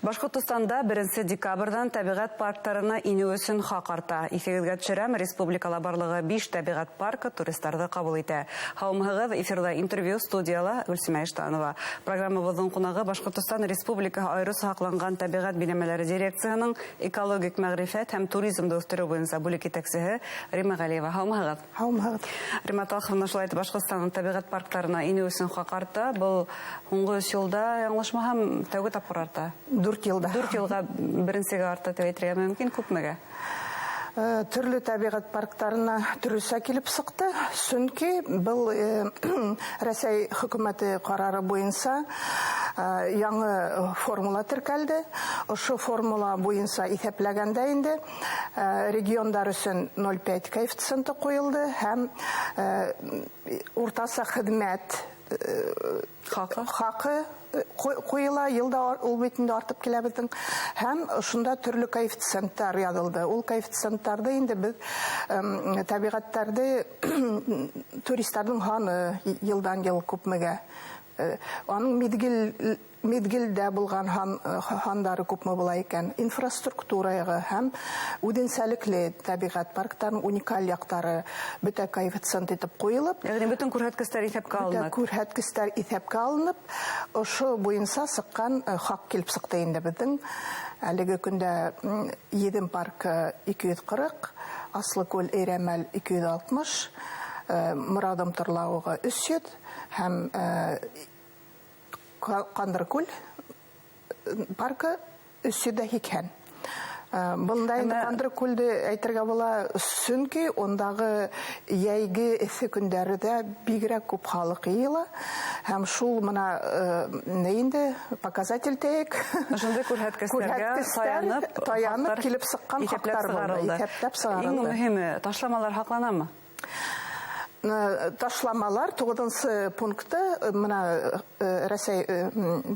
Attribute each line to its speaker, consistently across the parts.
Speaker 1: Башҡортостанда 1 декабрҙән тәбиғәт парктарына инеү өсөн хаҡ арта. Иҫегеҙгә төшөрәм, республикала барлығы 5 тәбиғәт паркы туристарҙы ҡабул итә. Һаумыһығыҙ, эфирҙа интервью, студияла Гөлсимә Иштанова. Программабыҙҙың ҡунағы Башҡортостан Республикаһы айырыуса һаҡланған тәбиғәт биләмәләре дирекцияһының экологик мәғрифәт һәм туризмды үҫтереү буйынса бүлек етәксеһе Рима Ғәлиева. Һаумыһығыҙ.
Speaker 2: Һаумыһығыҙ.
Speaker 1: Рима Талховна, шулай итеп, Башҡортостандың тәбиғәт парктарына инеү өсөн хаҡ арта. Был һуңғы 3 йылда, яңылышмаһам, тәүге тапҡыр арта.
Speaker 2: 4 йылда.
Speaker 1: 4 йылға беренсегә арта тип әйтергә мөмкин. Күпмегә?
Speaker 2: Төрлө тәбиғәт парктарына төрлөсә килеп сыҡты. Сөнки был Рәсәй хөкүмәте ҡарары буйынса яңы формула теркәлде. Ошо формула буйынса иҫәпләгәндә инде региондар өсөн 0,5 коэффициенты ҡуйылды һәм уртаса хеҙмәт
Speaker 1: хаҡы,
Speaker 2: хаҡы ҡуйыла, йылда ул бит инде артып килә беҙҙең. Һәм шунда төрлө коэффициенттар яҙылды. Ул коэффициенттарҙы инде беҙ тәбиғәттәрҙе туристарҙың һаны йылдан йыл күпмегә, аның миҙгелдә булған һандары күпме була икән, инфраструктураға һәм үҙенсәлекле тәбиғәт парктарының уникаль яҡтары бөтә коэффициент итеп ҡуйылып,
Speaker 1: йәғни бөтөн күрһәткестәр иҫәпкә алынып,
Speaker 2: бөтә күрһәткестәр иҫәпкә алынып, ошо буйынса сыҡҡан хаҡ килеп сыҡты инде беҙҙең. Әлеге көндә Еҙем паркы 240, Аслыкүл Эйрәмәл 260, Морадым торлауығы 300 һәм Ҡандрыкүл паркы 380. Бында инде Ҡандрыкүлде әйтергә була, сөнки ундағы йәйге эҫе көндәре дә бигерәк күп халыҡ йыйыла. Һәм шул бына ни инде показатель тейек.
Speaker 1: Ошондай күрһәткестәргә
Speaker 2: таянып килеп сыҡҡан хаҡтар булды, иҫәпләп сығарылды.
Speaker 1: Иң мөһиме, ташламалар һаҡланамы?
Speaker 2: Ташламалар 9-нсы пункты бына Рәсәй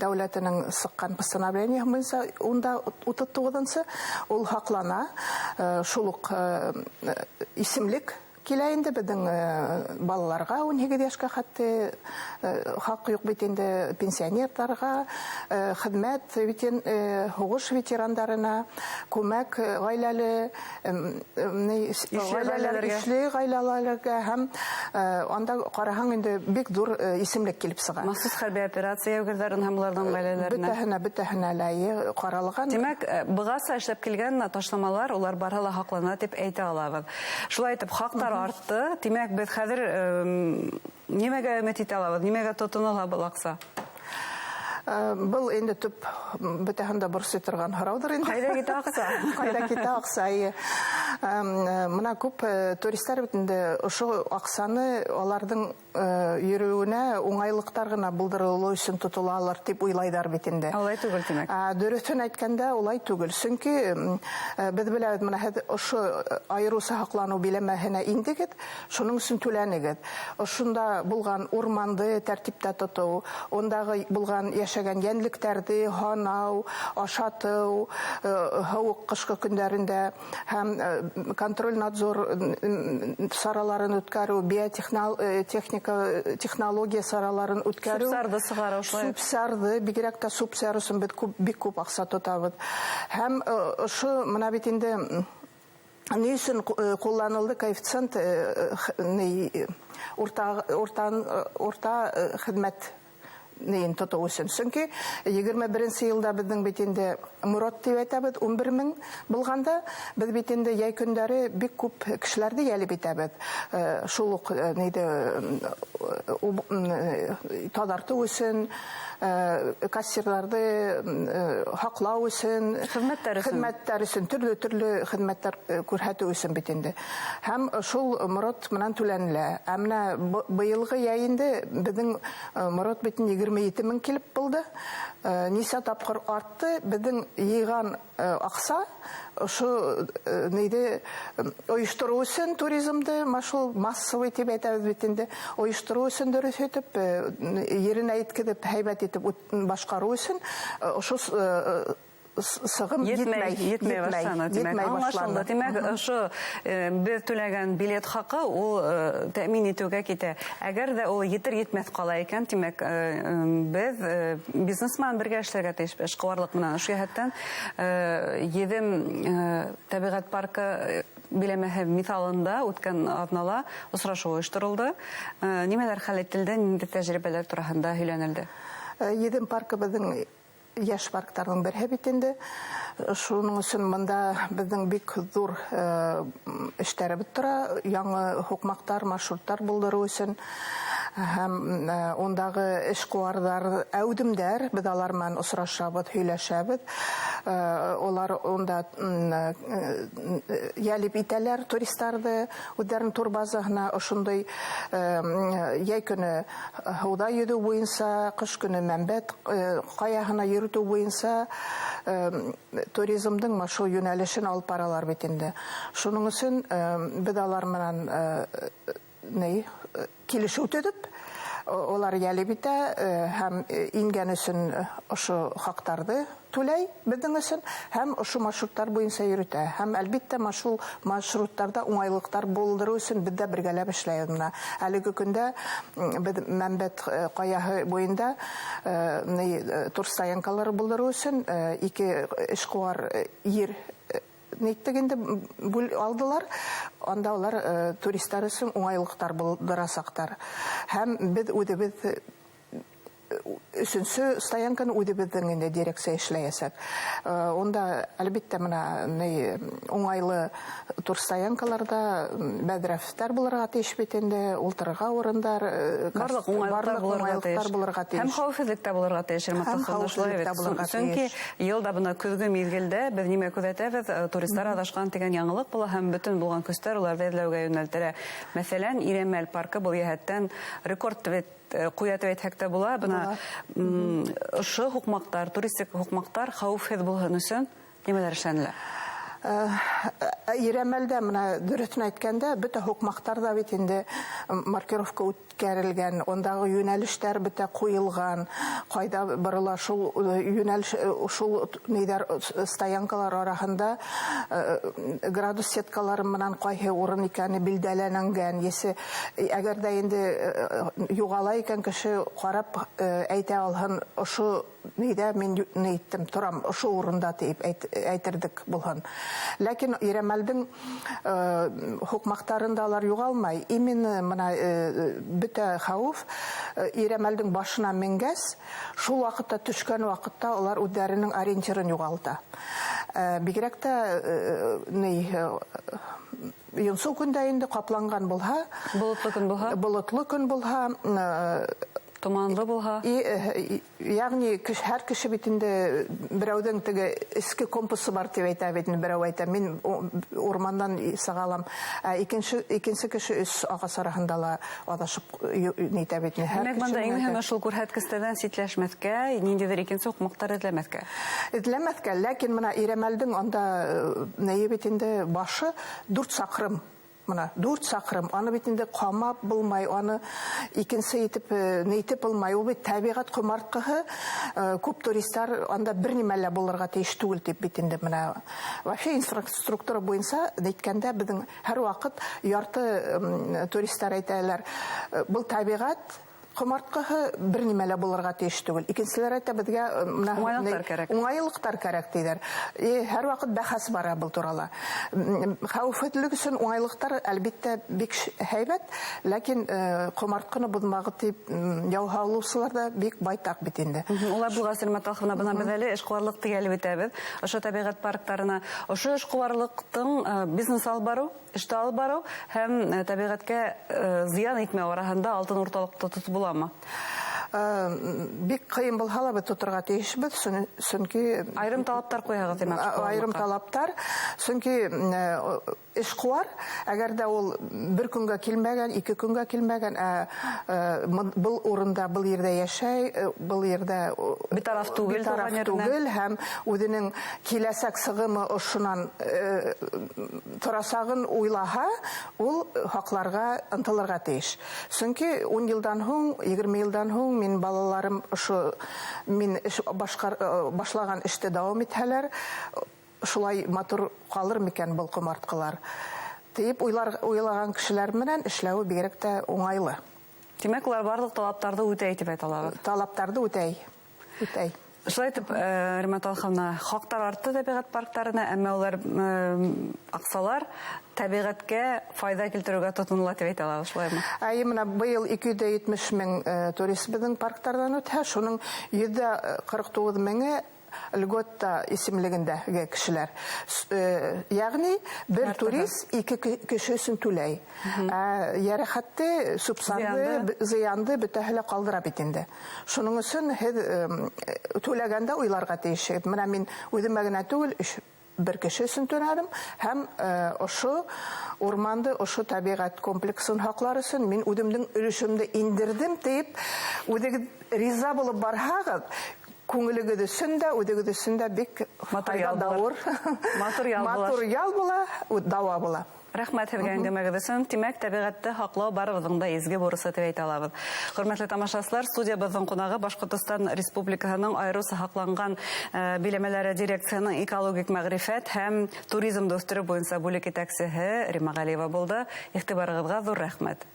Speaker 2: дәүләтенең сыҡҡан постановлениеһы буйынса унда 39-нсы ул һаҡлана. Шул уҡ исемлек килә инде беҙҙең балаларға 18 йәшкә хәтле хаҡ юҡ бит инде, пенсионерҙарға, хеҙмәт һуғыш ветерандарына, күмәк ғаиләле, ишле ғаиләләргә һәм анда ҡараһаң инде бик ҙур исемлек килеп сыға.
Speaker 1: Махсус хәрби операция яугирҙәрен һәм уларҙың ғаиләләренә.
Speaker 2: Бөтәһенә лә ҡаралған.
Speaker 1: Тимәк, бығаса эшләп килгән ташламалар улар барыһы ла һаҡлана тип әйтә алабыҙ. Шулай итеп, хаҡтар артты. Тимәк, беҙ хәҙер нимәгә өмөт итә алабыҙ, нимәгә тотонола был аҡса?
Speaker 2: Был инде төп бөтәһен дә борсой торған һорауҙыр инде.
Speaker 1: Ҡайҙа китә аҡса?
Speaker 2: Ҡайҙа китә аҡса, эйе. Бына күп туристар бит инде ошо аҡсаны уларҙың йөрөүенә уңайлыҡтар ғына булдырылыу өсөн тотолалар тип уйлайҙар бит инде.
Speaker 1: Улай түгел, тимәк.
Speaker 2: Дөрөҫөн әйткәндә, улай түгел. Сөнки беҙ беләбеҙ, бына һеҙ ошо айырыуса һаҡланыу биләмәһенә индегеҙ, шуның өсөн түләнегеҙ. Ошонда булған урманды тәртиптә тотоу, ундағы булған йәшәгән йәнлектәрҙе һанау, ашатыу, һыуыҡ ҡышҡы көндәрендә һәм контроль-надзор сараларын үткәреү, биотехника технология сараларын үткәреү.
Speaker 1: Сүп-сарҙы сығарыу шулай.
Speaker 2: Сүп-сарҙы, бигерәк тә сүп-сар өсөн беҙ бик күп аҡса тотабыҙ. Һәм ошо бына бит инде ни өсөн ҡулланылды коэффициент урта хеҙмәт нейен тотоу өсөн. Сөнки 21-нсе йылда беҙҙең бит инде морат тип әйтәбеҙ, 11 мең булғанда беҙ бит инде йәй көндәре бик күп кешеләрҙе йәлеп итәбеҙ. Шул уҡ нейҙе таҙартыу өсөн, кассирҙарҙы һаҡлау өсөн,
Speaker 1: хеҙмәттәр өсөн.
Speaker 2: Хеҙмәттәр өсөн, төрлө-төрлө хеҙмәттәр күрһәтеү өсөн бит инде. Һәм шул морат менән түләнелә. Ә менә быйылғы йәй инде беҙҙең морат бит инде 27 мең килеп булды. Нисә тапҡыр артты беҙҙең йыйған аҡса ошо нейҙе ойоштороу өсөн туризмды, шул массовый тип әйтәбеҙ бит инде, ойоштороу өсөн дөрөҫ итеп, еренә еткеҙеп, һәйбәт итеп башҡарыу өсөн ошо сығым етмәй.
Speaker 1: Етмәй башланы, тимәк. Аңлашылды. Тимәк, ошо беҙ түләгән билет хаҡы ул тәьмин итеүгә китә. Әгәр ҙә ул етер-етмәҫ ҡала икән, тимәк, беҙ бизнес менән бергә эшләргә тейеш, эшҡыуарлыҡ менән. Ошо йәһәттән Еҙем тәбиғәт паркы биләмәһе миҫалында үткән аҙнала осрашыу ойошторолдо. Нимәләр хәл ителде, ниндәй тәжрибәләр тураһында һөйләнелде?
Speaker 2: Еҙем паркы беҙҙең йәш парктарҙың береһе бит инде. Шуның өсөн бында беҙҙең бик ҙур эштәребеҙ тора, яңы һуҡмаҡтар, маршруттар булдырыу өсөн. Һәм ундағы эшҡыуарҙар, әүҙемдәр, беҙ алар менән осрашабыҙ, һөйләшәбеҙ. Улар унда йәлеп итәләр туристарҙы үҙҙәренең турбазаһына. Ошондай йәй көнө һыуҙа йөҙөү буйынса, ҡыш көнө Мәмбәт ҡаяһына йөрөтөү буйынса туризмдың шул йүнәлешен алып баралар бит инде. Шуның өсөн беҙ алар менән килешеү төҙөп, улар йәлеп итә һәм ингән өсөн ошо хаҡтарҙы түләй беҙҙең өсөн һәм ошо маршруттар буйынса йөрөтә. Һәм әлбиттә шул маршруттарҙа уңайлыҡтар булдырыу өсөн беҙ ҙә бергәләп эшләйбеҙ. Бына әлеге көндә беҙ Мәмбәт ҡаяһы буйында турстоянкалар булдырыу өсөн ике эшҡыуар ер нейттек инде, алдылар. Анда улар туристар өсөн уңайлыҡтар булдырасаҡтар. Һәм беҙ үҙебеҙ өсөнсө стоянканы үҙебеҙҙең инде дирекция эшләйәсәк. Унда әлбиттә бына уңайлы турстоянкаларда бәҙрәфтәр булырға тейеш бит инде, ултырырға урындар,
Speaker 1: барлыҡ уңайлыҡтар булырға тейеш. Һәм хәүефһеҙлек тә булырға тейеш.
Speaker 2: Һәм хәүефһеҙлек тә булырға тейеш.
Speaker 1: Сөнки йыл да бына көҙгө миҙгелдә беҙ нимә күҙәтәбеҙ? Туристар аҙашҡан тигән яңылыҡ була һәм бөтөн булған көстәр уларҙы эҙләүгә йүнәлтелә. Мәҫәлән, Ирәмәл паркы был йәһәттән рекорд ҡуя тип әйтһәк тә була. Бына ошо һуҡмаҡтар, туристик һуҡмаҡтар хәүефһеҙ булһын өсөн нимәләр эшләнелә?
Speaker 2: Ирәмәлдә бына дөрөҫөн әйткәндә, бөтә һуҡмаҡтар ҙа бит инде маркировка үткәрелгән, ундағы йүнәлештәр бөтә ҡуйылған, ҡайҙа борола шул йүнәлеш, шул ниҙәр стоянкалар араһында градус сеткалары менән ҡайһы урын икәне билдәләнгән. Есе әгәр ҙә инде юғала икән кеше, ҡарап әйтә алһын, ошо нейҙә мин нейттем, торам, ошо урында тип әйтерҙек булһын. Ләкин Ирәмәлдең һуҡмаҡтарында алар юғалмай. Именно бына бөтә хәүеф Ирәмәлдең башына менгәс, шул ваҡытта төшкән ваҡытта улар үҙҙәренең ориентирын юғалта. Бигерәк тә йонсоу көндә инде ҡапланған булһа,
Speaker 1: болотло көн булһа,
Speaker 2: болотло көн булһа,
Speaker 1: томанлы булһа,
Speaker 2: ягъни һәр кеше бит инде берәүҙең теге эске компасы бар тип әйтә бит инде, берәү әйтә мин урмандан сыға алам, ә икенсе кеше өс ағас араһында ла аҙашып нитә бит инде.
Speaker 1: Димәк, бында иң мөһиме шул күрһәткестәрҙән ситләшмәҫкә, ниндәйҙер икенсе һуҡмаҡтар эҙләмәҫкә.
Speaker 2: Эҙләмәҫкә, ләкин бына Ирәмәлдең анда нейе бит инде башы 4 саҡрым. Бына 4 саҡрым, аны бит инде ҡамап булмай, аны икенсе итеп нейтеп булмай. Ул бит тәбиғәт ҡомартҡыһы, күп туристар анда бер нимә лә булырға тейеш түгел тип бит инде. Бына вообще инфраструктура буйынса әйткәндә, беҙҙең һәр ваҡыт ярты туристар әйтәләр, был тәбиғәт ҡомартҡыһы бер нимә лә булырға тейеш түгел. Икенселәр әйтә, беҙгә
Speaker 1: уңайлыҡтар кәрәк.
Speaker 2: Уңайлыҡтар кәрәк тиҙәр. Һәр ваҡыт бәхәс бара был турала. Хәүефһеҙлек өсөн уңайлыҡтар әлбиттә бик һәйбәт, ләкин ҡомартҡыны боҙмағыҙ тип яу һалыусылар ҙа бик байтаҡ бит инде.
Speaker 1: Улар булғас, Рәмәт Алховна, бына беҙ әле эшҡыуарлыҡты йәлеп итәбеҙ. Ошо тәбиғәт парктарына, ошо эшҡыуарлыҡтың бизнес алып барыу, эште алып барыу һәм тәбиғәткә зыян итмәү араһында алтын урталыҡты тотоп буламы?
Speaker 2: Бик ҡыйын булһа ла беҙ тоторға тейешбеҙ, сөнки
Speaker 1: айырым талаптар ҡуяғыҙ, тимәк,
Speaker 2: айырым талаптар, сөнки Эшҡыуар, әгәр ҙә ул бер көнгә килмәгән, 2 көнгә килмәгән, был урында, был ерҙә йәшәй, был ерҙә
Speaker 1: битараф түгел,
Speaker 2: битараф түгел һәм үҙенең киләсәк сығымы ошонан торасағын уйлаһа, ул һаҡларға ынтылырға тейеш. Сөнки 10 йылдан һуң, 20 йылдан һуң мин балаларым ошо мин башлаған эште дауам итһәләр, шулай матур ҡалыр микән был ҡомартҡылар тип уйлаған кешеләр менән эшләүе бигерәк тә уңайлы.
Speaker 1: Тимәк, улар барлыҡ талаптарҙы үтәй тип әйтә алабыҙ.
Speaker 2: Талаптарҙы үтәй. Үтәй.
Speaker 1: Шулай итеп, Рима Талховна, хаҡтар артты тәбиғәт парктарына, әммә улар аҡсалар тәбиғәткә файҙа килтереүгә тотонола тип әйтә алабыҙ, шулаймы?
Speaker 2: Әйе, мына быйыл 270 мең турист беҙҙең парктарҙан үтһә, шуның 149 меңе льготта исемлегендәге кешеләр. Ягъни бер турист 2 кеше өсөн түләй. Йәрәхәтте, субсанды, зыянды бөтәһе лә ҡалдыра бит инде. Шуның өсөн һеҙ түләгәндә уйларға тейешһегеҙ. Мына мин үҙемә генә түгел, бер кеше өсөн түләрем һәм ошо урманды, ошо тәбиғәт комплексын һаҡлар өсөн мин үҙемдең өлөшөмдө индерҙем тип үҙегеҙ риза булып барһағыҙ, күңелегеҙ өсөн дә, үҙегеҙ өсөн дә бик
Speaker 1: матур ял була. Матур ял була.
Speaker 2: Матур ял була, дауа була.
Speaker 1: Рәхмәт һеҙгә әңгәмәгеҙ өсөн. Тимәк, тәбиғәтте һаҡлау барыбыҙҙың да изге бурысы тип әйтә алабыҙ. Хөрмәтле тамашасылар, студиябыҙҙың ҡунағы Башҡортостан Республикаһының айырыуса һаҡланған биләмәләре дирекцияһының экологик мәғрифәт һәм туризмды үҫтереү буйынса бүлек етәксеһе Рима Ғәлиева булды. Иғтибарығыҙға ҙур рәхмәт.